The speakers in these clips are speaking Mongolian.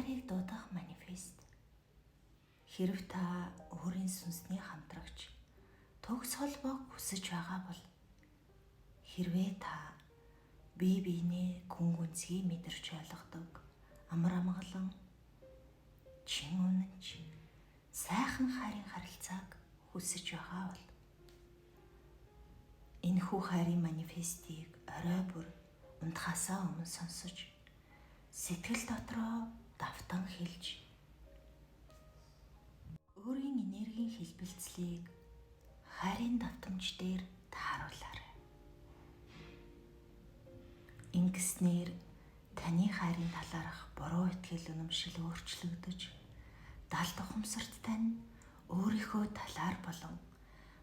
Хайрыг дуудах манифест. Хэрв та өөрийн сүнсний хамтрагч төгс холбоог хүсэж байгаа бол хэрвээ та бие биенээ гүн гүнзгий мэдэрч ойлгодог, амар амгалан, чин үнэнч, сайхан хайрын харилцааг хүсэж байгаа бол энэхүү хайрын манифестийг орой бүр унтахаасаа өмнө сонсож, сэтгэл дотроо давтан хэлж, өөрийн энергийн хэлбэлцлийг хайрын давтамж дээр тааруулаарай. Ингэснээр таны хайрын талаарх буруу итгэл үнэмшил өөрчлөгдөж, далд ухамсарт тань өөрийнхөө талаар болон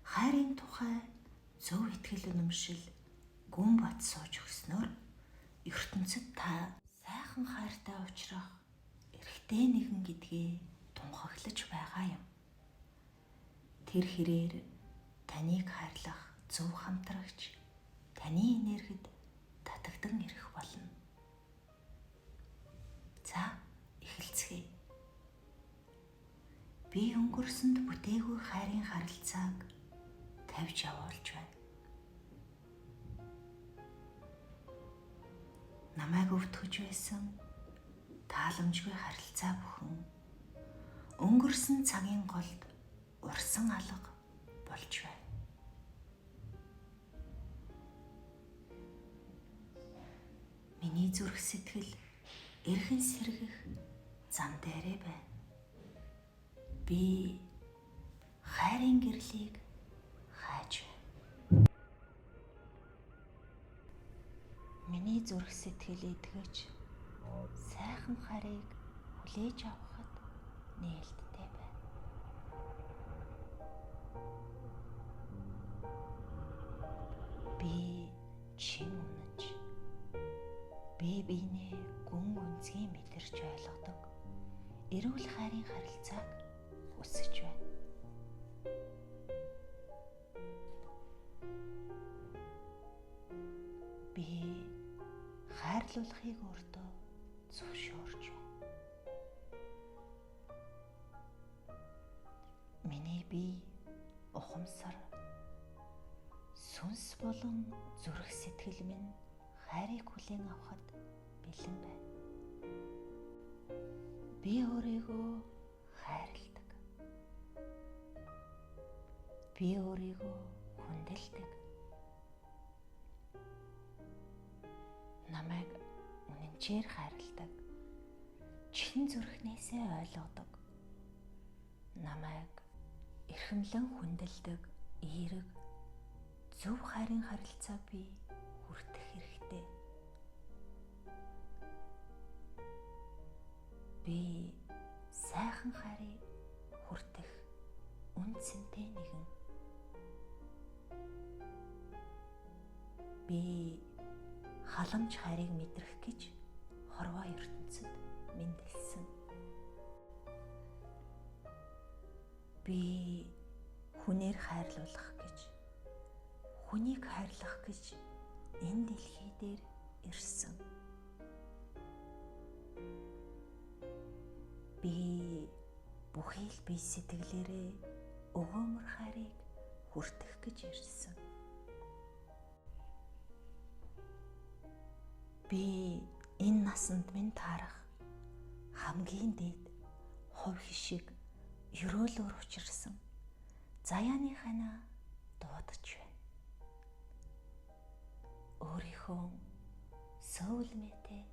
хайрын тухай зөв итгэл үнэмшил гүн бат сууж өгснөөр ертөнцид та сайхан хайртай учрах эрхтэй нэгэн гэдгээ тунхаглаж байгаа юм. Тэр хэрээр таныг хайрлах зөв хамтрагч таны энергид татагдан ирэх болно. За, эхэлцгээе. Би өнгөрсөнд бүтээгүй хайрын харилцааг тавьж явуулж байна. Намайг өвтгөж байсан тааламжгүй харилцаа бүхэн өнгөрсөн цагийн голд урсан алга болж байна. Миний зүрх сэтгэл эрхэн сэргэх зам дээрээ байна. Би хайрын гэрлийг хайж байна. Миний зүрх сэтгэл эдгэж сайхан хайрыг хүлээж авахад нээлттэй байна. Би чин үнэнч. Би биенээ гүн гүнзгий мэдэрч ойлгодог эрүүл хайрын харилцааг хүсэж байна. Би хайрлуулахыг өөртөө зөвшөөрч байна. Миний бие ухамсар, сүнс болон зүрх сэтгэл минь хайрыг хүлээн авахад бэлэн байна. Би өөрийгөө хайрладаг. Би өөрийгөө хүндэлдэг. Намайг үнэнчээр хайрладаг. Чин зүрхнээсээ ойлгодог. Намайг эрхэмлэн хүндэлдэг эерэг зөв хайрын харилцаа би хүртэх хэрэгтэй. Би сайхан хайрыг хүртэх үн цэнтэй нэгэн. Би халамж хайрыг мэдрэх гэж хорвоо ертөнцид мэндэлсэн. Би хүнээр хайрлуулах гэж, хүнийг хайрлах гэж энэ дэлхий дээр ирсэн. Би бүхий л бие сэтгэлээрээ өгөөмөр хайрыг хүртэх гэж ирсэн. Би энэ насанд минь таарах хамгийн дээд хувь хишиг ерөөлөөр учирсан заяаны ханаа дуудаж байна. Өөрийнхөө сөүлмэтэй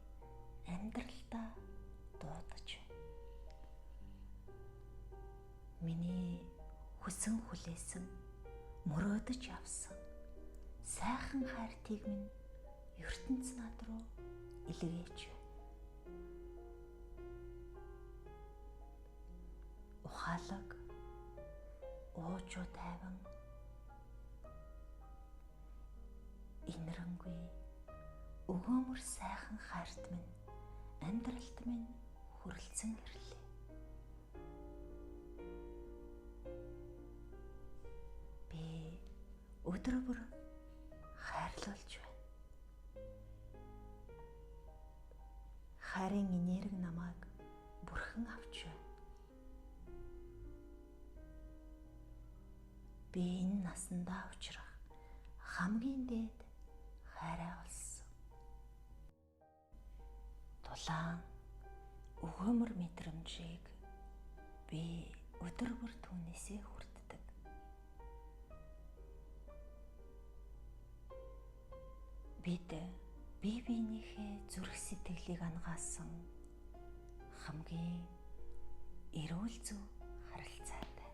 амьдралдаа дуудаж байна. Миний хүсэн хүлээсэн мөрөөдөж явсан сайхан хайртыг минь ертөнц над руу илгээч байна. Ухаалаг, уучуу тайван, инэрэнгүй өгөөмөр сайхан хайрт минь амьдралд минь хүрэлцэн ирлээ. Би өдөр бүр хайрлуулж байна. Хайрын энерги намайг хүлээн авч байна. Би энэ насандаа учрах хамгийн дээд хайраа олсон. Дулаан өгөөмөр мэдрэмжийг би өдөр бүр түүнээсээ хүртдэг. Бид бие биенийхээ зүрх сэтгэлийг ангаасан хамгийн эрүүл зөв харилцаатай.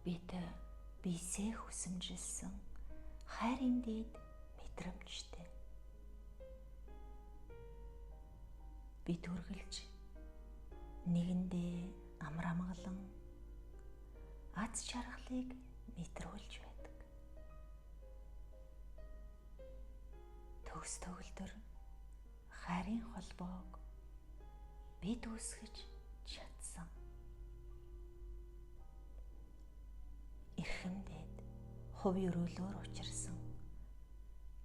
Бид биесээ хүсэмжилсэн хайрын дээд мэдрэмжтэй. Бид үргэлж нэгэндээ амар амгалан аз жаргалыг мэдрүүлж байдаг. Төгс төгөлдөр хайрын холбоог бид үүсгэж чадсан. Эрхэмдээд хувь өрөөлөөр учирсан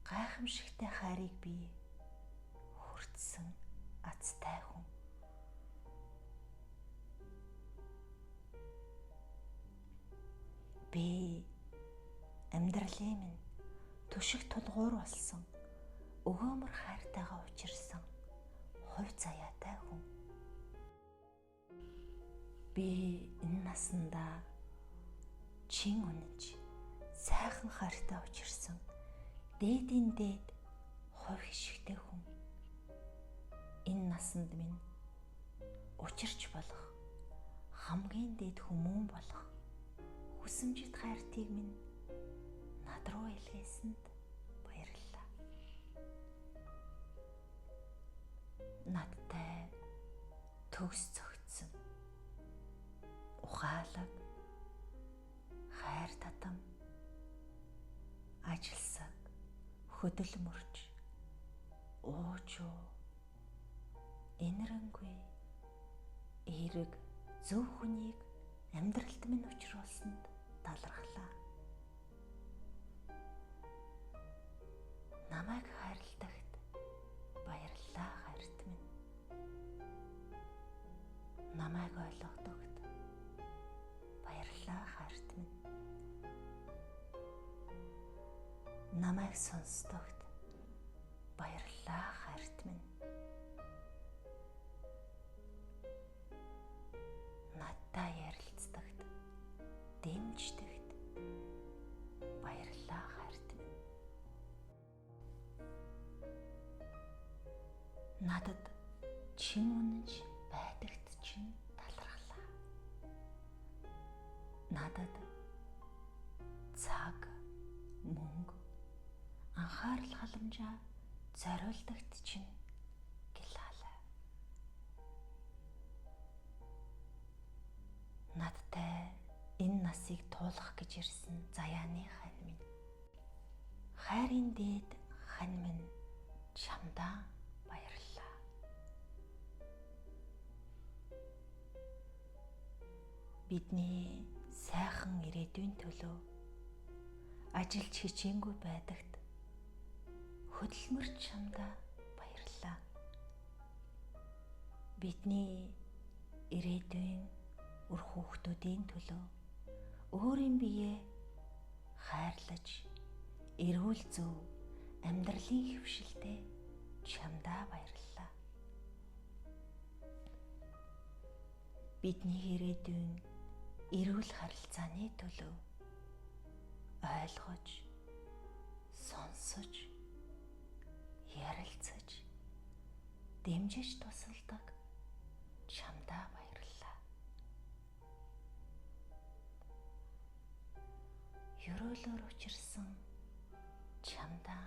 гайхамшигтай хайрыг би хүртсэн азтай хүн. Би амьдралын минь түшиг тулгуур болсон өгөөмөр хайртайгаа учирсан хувь заяатай хүн. Би энэ насандаа чин үнэнч сайхан хайртай учирсан дээдийн дээд хувь хишигтэй хүн. Энэ насанд минь учирч болох хамгийн дээд хүмүүн болох хүсэмжит хайртыг минь над руу илгээсэнд баярлалаа. Надтай төгс цогцсон ухаалаг хайр татам ажилсаг хөдөлмөрч уучуу энэрэнгүй эерэг зөв хүнийг амьдралд минь учруулсанд талархлаа. Намайг хайрладагт баярлалаа хайрт минь. Намайг ойлгодогт баярлалаа хайрт минь. Намайг сонсдогт баярлалаа хайрт минь. Надтай ярилцдагт дэмждэгт баярлалаа хайрт минь. Надад чин үнэнч байдагт чинь талархлаа. Надад цаг, мөнгө, анхаарал халамжаа зориулдагт чинь гэлаалаа. Надтай энэ насыг туулах гэж ирсэн заяаны хань минь. Хайрын дээд хань минь чамдаа баярлалаа. Бидний сайхан ирээдүйн төлөө ажиллаж хичээнгүй байдагт хөдөлмөрч чамдаа баярлалаа. Бидний ирээдүйн үр хүүхдүүдийн төлөө өөрийн биеэ хайрлаж эрүүл зөв амьдралын хэвшилтэд чамдаа баярлалаа. Бидний ирээдүйн эрүүл харилцааны төлөө ойлгож, сонсож, ярилцаж, дэмжиж тусалдаг чамдаа баярлалаа. Ерөөлөөр учирсан чамдаа